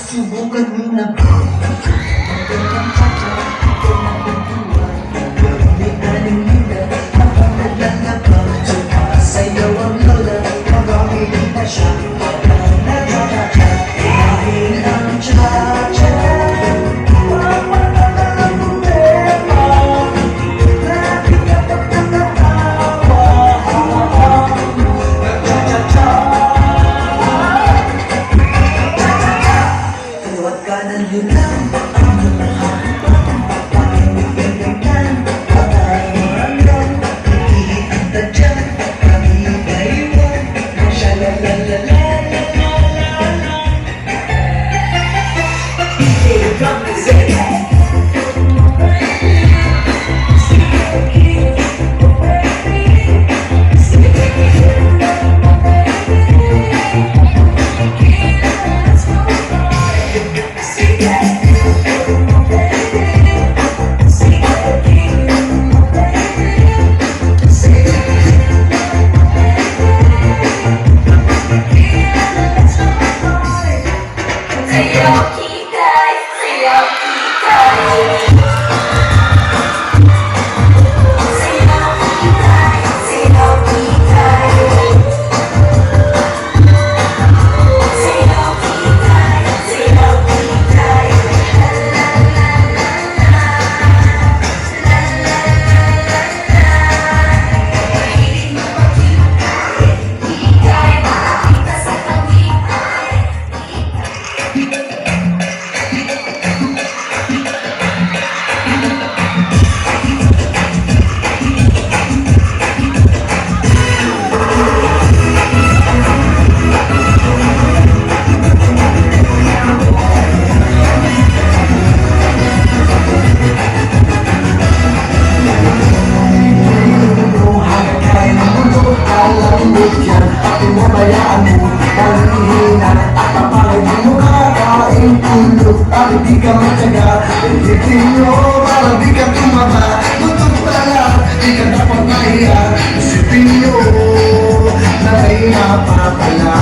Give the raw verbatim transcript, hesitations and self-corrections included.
Subukan mo na ba? Magandang cha-cha, ikaw na kwentuhan. May aning linda, mabango lang na ba? Sumasayaw ang lola, mabango na siya. Habang nagcha-cha-cha, kumain ang cha-cha. Wala na lang problema. Lagi ka pagkakatawa habang nagcha-cha-cha. Kaliwat kanan yun lang ang mukha. Pakinggan, pakinggan, pakinggan. Nakikita dyan, kami kaiwan. Sha-la-la-la-la. Alam mo yan, at papalit mo ka, kain tulog, at di ka matyaga. Pilitin mo, para di ka tumaba. Tutok talaga, di ka dapat mahiya. Isipin mo, na may mapapala.